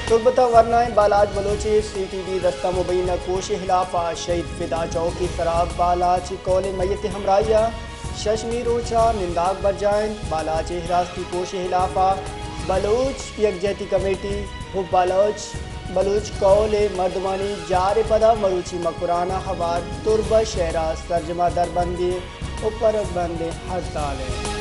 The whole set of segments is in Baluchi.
تربت ءَ ورنائیں بالاچ بلوچ ءِ سی ٹی ڈی ءِ دست ءَ مبینہ کوش ءِ ہلاف ءَ شہید فدا چوک ءِ سرا بالاچ کول ءِ میت ءِ ہمراہی ءَ ششمی روچ ءَ ننداگ برجاہ انت۔ بالاچ ءِ ہراستی کوش ءِ ہلاف ءَ بلوچ یکجہتی کمیٹی ءُ بلوچ، بلوچ کول ءِ مردمانی جار ءِ پدا مروچی مکران ءَ ہوار تربت شہر ءَ سرجم ءَ دربندی ءُ پرگ بندیں ہڑتال انت۔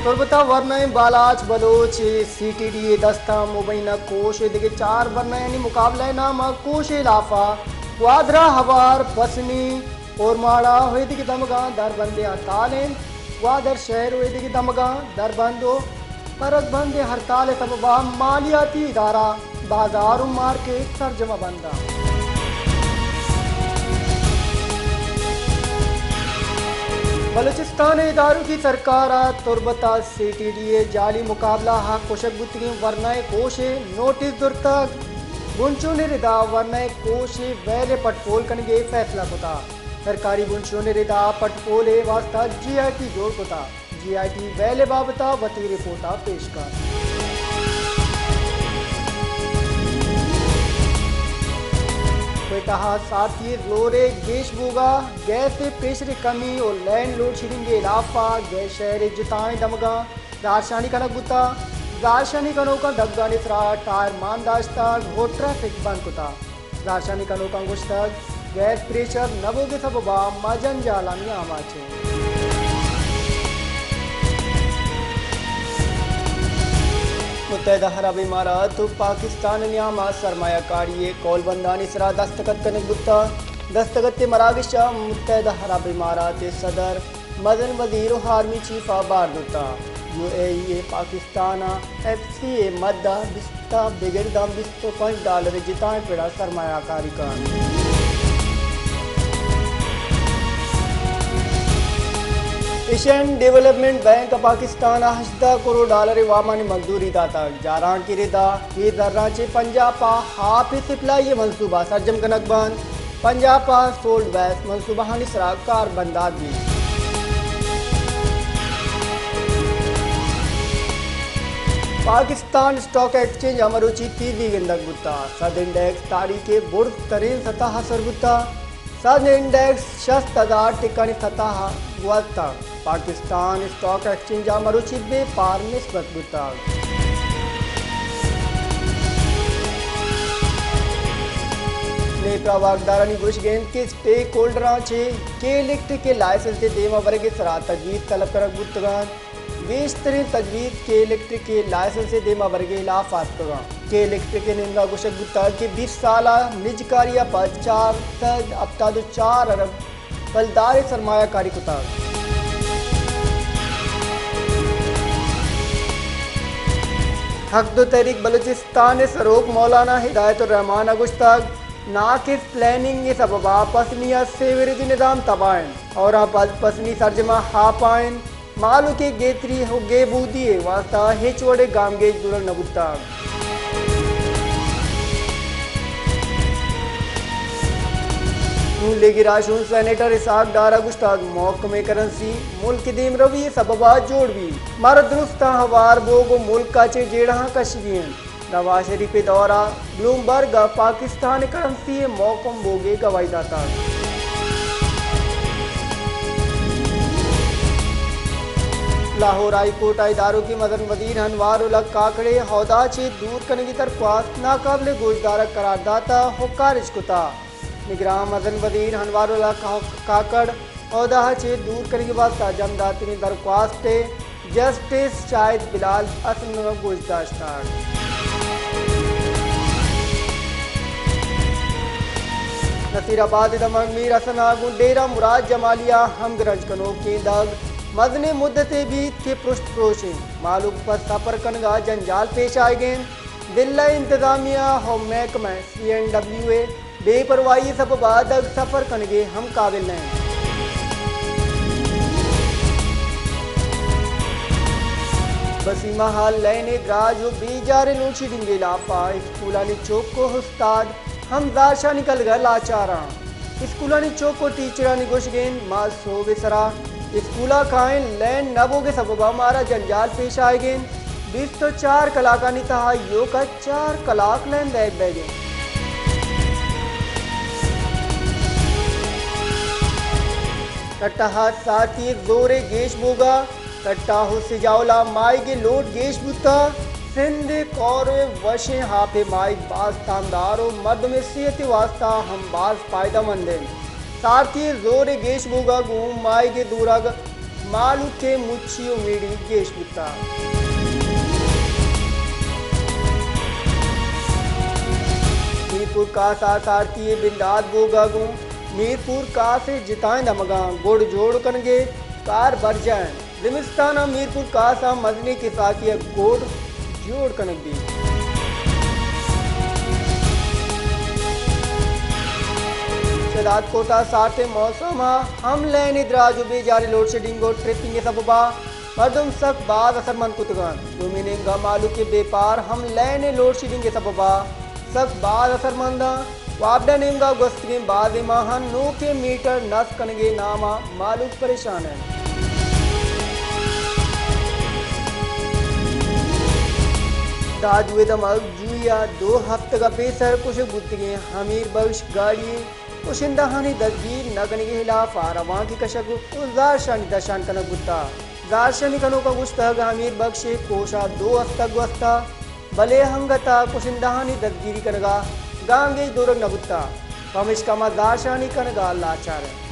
تربت ءَ ورنائیں بالاچ بلوچ ءِ سی ٹی ڈی ءِ دست ءَ مبینہ کوش ءِ دگہ چار ورنایانی مقابلہ ءِ نام ءَ کوش ءِ ہلاف ءَ گوادر ءَ ہوار پسنی، اورماڑہ ءُ ایدگہ دمگاں دربندیں ہڑتال انت۔ گوادر شہر ءُ ایدگہ دمگاں دربند ءُ پرگ بندیں ہڑتال ءِ سبب ءَ مالیاتی ادارہ، بازار ءُ مارکیٹ سرجم ءَ بند انت۔ بلوچستان ءِ ادارکی سرکار ءَ تربت ءَ سی ٹی ڈی ءِ جعلی مقابلہ ءَ کشگ بوتگیں ورنائیں کوش ءِ نوٹس زرتگ۔ بنشون ءِ ردا ورنائیں کوش ءِ ویل ءِ پٹ پول کنگ ءِ فیصلہ کتگ۔ سرکاری بنشون ءِ ردا پٹ پول ءِ واستہ جی آئی ٹی جوڑ کتگ۔ جی آئی ٹی ویل ءِ بابت ءَ وتی رپورٹ ءَ پیش کنت۔ کوئٹہ ءَ سارتی ءِ زور ءِ گیش بوگ ءَ گیس ءِ پیسر ءِ کمی ءُ لین لوڈ شیڈنگ ءِ ہلاف ءَ گیس شہر ءِ جتائیں دمگاں زہرشانی کنگ بوتگ۔ زہرشانی کنوکاں دگانی سرا ٹائر مان داشتگ ءُ ٹریفک بند کتگ۔ زہرشانی کنوکاں گوشتگ، گیس پریشر نہ بوگ ءِ سبب ءَ ما جنجالانی آماچ ایں۔ متحدہ عرب امارات ءُ پاکستان ءِ نیام ءَ سرمایہ کاری ءِ کول بندانی سرا دستخط کنگ بوتگ۔ دستخط ءِ مراگش ءَ متحدہ عرب امارات ءِ صدر، مزن وزیر ءُ آرمی چیف ءَ بار زرتگ۔ یو اے ای ءَ پاکستان ءَ ایف سی ءِ مد ءَ بیست ءَ بگر داں بیست ءُ پنچ ڈالر ءِ جتائیں پڑ ءَ سرمایہ کاری کنت۔ ایشین ڈیولپمنٹ بینک ءَ پاکستان ءَ ہژدہ کروڑ ڈالر ءِ وامانی منظوری داتگ۔ جارانک ءِ ردا اے زراں چہ پنجاہ پا ہاپ ءِ سپلائی ءِ منصوبہ سرجم کنگ بنت۔ پنجاہ پا سولڈ ویسٹ منصوبہانی سرا کار بندات بیت۔ پاکستان اسٹاک ایکسچینج ءَ مروچی تیزی گندگ بوتگ۔ سندھ انڈیکس تاریخ ءِ برز ترین سطح ءَ سر بوتگ۔ سندھ انڈیکس شست ہزار ٹکانی سطح ءَ گوازتگ۔ پاکستان اسٹاک ایکسچینج ءَ مروچی بے پار نسبت بوتگ۔ نیپرا واکدارانی گوشگ انت کہ اسٹیک ہولڈراں چہ کے الیکٹرک ءِ لائسنس ءِ دیما برگ ءِ سرا تجویز طلب کنگ بوتگ انت۔ گیشتریں تجویز کے الیکٹرک ءِ لائسنس ءِ دیما برگ ءِ ہلاف ءَ اتکگ انت۔ کے الیکٹرک ءِ نیمگ ءَ گوشگ بوتگ کہ بیست سال ءَ نجکاری ءَ پد چار سد ہپتاد ءُ چار ارب بلدار ءِ سرمایہ کاری کتگ۔ حق دو تحریک بلوچستان ءِ سروک مولانا ہدایت الرحمان ءَ گوشتگ، ناقص پلاننگ ءِ سبب ءَ پسنی ءَ سیوریج نظام تباہ انت اور آ پد پسنی سرجم ءَ ہاپ ءَ انت۔ مہلوک ءِ گہتری ءُ گہبودی ءِ واستہ ہچ وڑیں گامگیج زورگ نہ بوتگ۔ نون لیگ ءِ راہشون سینیٹر اسحاق ڈار ءَ گوشتگ، محکمیں کرنسی ملک ءِ دیمروی ءِ سبب ءَ جوڑ بیت، مارا درستاں ہوار بوگ ءُ ملک ءَ چہ جیڑہاں کشگی انت۔ نواز شریف ءِ دور ءَ بلومبرگ ءَ پاکستان ءِ کرنسی ءِ محکم بوگ ءِ گواہی داتگ۔ لاہور ہائی کورٹ ءَ ادارکی مزن وزیر انوار الحق کاکڑ ءِ عہدہ ءَ چہ دور کنگی درخواست ناقابل گوشدارگ قرار داتگ ءُ خارج کتگ۔ نگراں مزن وزیر انوار الحق کاکڑ عہدہ ءَ چہ دور کنگ ءِ واستہ جم داتگیں درخواست ءَ جسٹس شاہد بلال حسن ءَ گوش داشتگ۔ نصیر آباد ءِ دمگ میر حسن ءَ گوں ڈیرہ مراد جمالی ءَ ہمگرنچ کنوکیں دگ مزنیں مدتے بیت کہ پرشت پروش انت۔ مہلوک پہ سفر کنگ ءَ جنجال پیش آیگ ءَ انت۔ ضلع انتظامیہ ءُ محکمہ سی اینڈ ڈبلیو ءِ بے پرواہی ءِ سبب ءَ دگ سفر کنگ ءِ ہم قابل نہ انت۔ بسیمہ ہال لین ءِ دراج ءُ بے جاریں لوڈشیڈنگ ءِ ہلاپ ءَ اسکولانی چک ءُ استاد ہم زہرشانی کلگ ءَ لاچار انت۔ اسکولانی چک ءُ ٹیچرانی گوشگ انت، ما سہب ءِ سرا اسکول ءَ کائیں لین نہ بوگ ءِ سبب ءَ مارا جنجال پیش آئیگ ءَ انت۔ بیست ءُ چار کلاکانی تہا ایوک ءَ چار کلاک لین دئیگ بئیگ ءَ انت۔ ٹٹہ ءَ سارتی ءِ زور ءِ گیش بوگ ءَ، ٹٹہ ءُ سجاول ءَ ماہیگ ءِ لوٹ گیش بوتگ۔ سندھ ءِ کور ءِ وشیں آپ ءِ ماہیگ باز تامدار ءُ مردم ءِ صحت ءِ واستہ ہم باز پائدہ مند انت۔ سارتی ءِ زور ءِ گیش بوگ ءَ گوں ماہیگ ءِ دورگ، مہلوک ءِ مچی ءُ میڑی گیش بوتگ۔ میرپور کاس ءَ سارتی ءِ بندات بوگ ءَ گوں میرپور کاس ءِ جتائیں دمگاں گڑ جوڑ کنگ ءِ کار برجاہ انت۔ زمستان ءَ میرپور کاس ءَ مزنیں کساسی ءَ گڑ جوڑ کنگ بیت۔ شہداد کوٹ ءَ سارتیں موسم ءَ ہم لین ءِ دراج ءُ بیجار ءِ لوڈشیڈنگ ءُ ٹرپنگ ءِ سبب ءَ مردم سک باز اثرمند کتگ انت۔ دومی نیمگ ءَ مہلوک ءِ بیپار ہم لین ءِ لوڈشیڈنگ ءِ سبب ءَ سک باز اثرمند انت۔ وابڈا نیمگ ءَ گوستگیں بازیں ماہاں نوکیں میٹر نصب کنگ ءِ نام ءَ مہلوک پریشان انت۔ داجو ءِ دمگ جوئی ءَ دو ہفتگ ءَ پیسر کشگ بوتگیں امیر بخش گاڑی ءِ کشندہانی دزگیر نہ کنگ ءِ ہلاف ءَ روانکے کشگ ءُ زہرشانی درشان کنگ بوتگ۔ زہرشانی کنوکاں گوشتگ، امیر بخش ءِ کوش ءَ دو ہفتگ گوستگ، بلے انگت ءَ کشندہانی دزگیری کنگ ءَ گامگیج دورگ نہ بوتگ، پمیشکا ما زہرشانی کنگ ءَ لاچار ایں۔